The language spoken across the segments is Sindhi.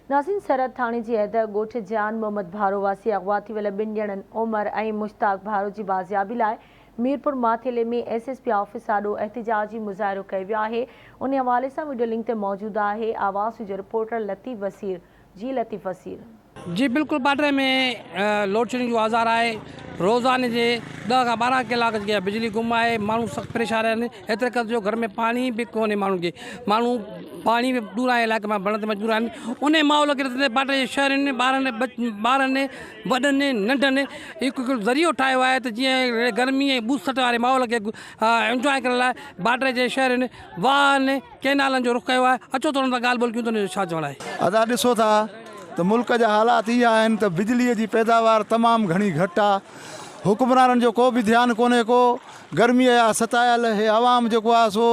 ناظرين سرحد ٿاڻي جي حد ڳوٺ جان محمد ڀارو واسي اغوا ٿي ويل ٻن ڄڻن عمر ۽ مشتاق ڀارو جي بازيابي لاء Mirpur Mathelo ۾ S S P office آڏو احتجاجي مظاهرو ڪيو ويو آهي انهي حوالي سان وڊيو لنڪ تي موجود آهي آواز جو رپورٽر لطيف وسير جي لطيف وسير. جي بلڪل بارڊر ۾ لوڊشيڊنگ جو آزار آهي روزاني جي ڏهه کان 12 ڪلاڪ جيڪا بجلي گم آهي ماڻهو سخت پريشان آهن ايتري قدر جو گهر ۾ پاڻي به ڪونهي ماڻهن کي ماڻهو پاڻي به ڏورانهين علائقي مان ڀرڻ تي مجبور آهن ان ماحول کي ڏسندي بارڊر جي شهرين ٻارن ٻارن وڏن ننڍن هڪ هڪ ذريعو ٺاهيو آهي ته جيئن گرمي ۽ ٻوسٽ واري ماحول کي انجواء ڪرڻ لاء بارڊر جي شهرين واهن ڪئنالن جو رخ ڪيو آهي، اچو ته انهن سان ڳالهه ٻولهه ڪيون ته انهن جو ڇا چوڻ آهي. ادا ڏسو ٿا ته ملڪ جا حالات اها آهن ته بجليء جي پيداوار تمام گهڻي گهٽ آ، حڪمرانن جو ڪو به ڌيان ڪونهي ڪو، گرميء جا ستايل هي عوام جيڪو آ سو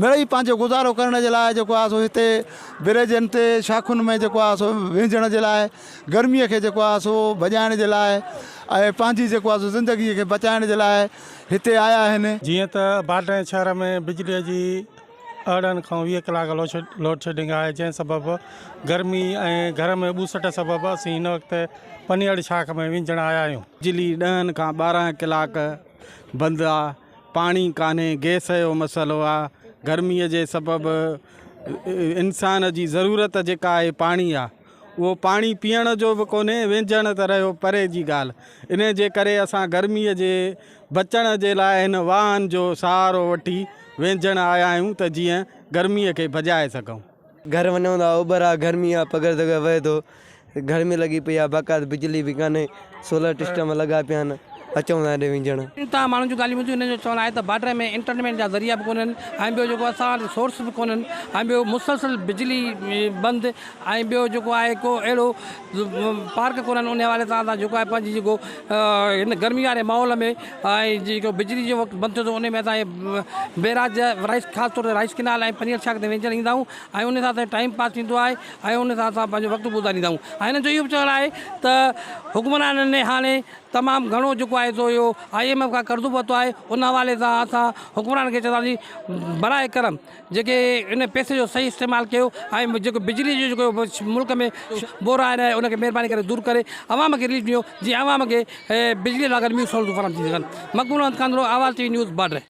مڙئي پنهنجو گذارو ڪرڻ جي لاء جيڪو آ سو هتي بريجن تي شاخن ۾ جيڪو آ سو وهنجڻ جي لاء گرميء کي جيڪو آ سو ڀڄائڻ جي لاء ۽ پنهنجي جيڪو آ سو زندگيء کي بچائڻ جي لاء هتي آيا آهن. جيئن ته باڊهه شهر ۾ بجليء جي 18 کان 20 ڪلاڪ لوڊشيڊنگ آهي جنهن سبب گرمي ۽ گهر ۾ ٻوسٽ سبب اسين هن وقت پنيئڙ شاخ ۾ وينجهڻ آيا آهيون. بجلي ڏهن کان 12 ڪلاڪ بند آ، پاڻي ڪانهي، گئس جو مسئلو آ، گرمي جي سبب انسان جي ضرورت جيڪا آهي پاڻي آ. اهو پاڻي پيئڻ جو به ڪونهي، وينجهڻ ته رهيو پري جي ڳالهه. انهي جي ڪري اسان گرميء جي بچڻ جي لاء هن واهن جو سهارو وٺي وينجهڻ آيا آهيون ته جيئن گرميء کي ڀڄائي سگهون. گهر وڃون ٿا اوٻر آ گرمي آ پگهر دگهر وهي ٿو گرمي لڳي پئي آ باقاعده بجلي به ڪانهي سولر سسٽم لڳا پيا آهن اچون ٿا هيڏي وينجهڻ. تان ماڻهن جون ڳالهيون ٻڌيون انهن جو چوڻ آهي ته بارڊر ۾ انٽرنيٽ جا ذريعا به ڪونهن ۽ ٻيو جيڪو اسان وٽ سورس به ڪونهن ۽ ٻيو مسلسل بجلي بند ۽ ٻيو جيڪو آهي ڪو اهڙو پارڪ ڪونهن ان حوالي سان اسان جيڪو آهي پنهنجي جيڪو هن گرمي واري ماحول ۾ ۽ جيڪو بجلي جو وقت بند ٿئي ٿو ان ۾ اسان بيراج رائس خاص طور تي رائس ڪينال ۽ پنير شاخ تي وينجهڻ ايندا آهيون ۽ ان سان اسان جو ٽائيم پاس ٿيندو آهي ۽ ان سان اسان پنهنجو وقت گذاريندا آهيون ۽ هنن جو اهو به چوڻ آهي ته حڪمرانن هاڻي تمام گهڻو جيڪو آهي سو اهو I M F کان قرض به ورتو آهي ان حوالي سان اسان حڪمرانن کي چونداسين براء ڪرم جيڪي ان پئسي جو صحيح استعمال ڪيو ۽ جيڪو بجلي جو جيڪو ملڪ ۾ بحران آهي ان کي مهرباني ڪري دور ڪري عوام کي رليف ڏيو جيئن عوام کي بجلي لاء گرميون سهولتون فراهم ٿي سگهن. Maqbool Ahmed Kandhro, Awaz T V news, Badar.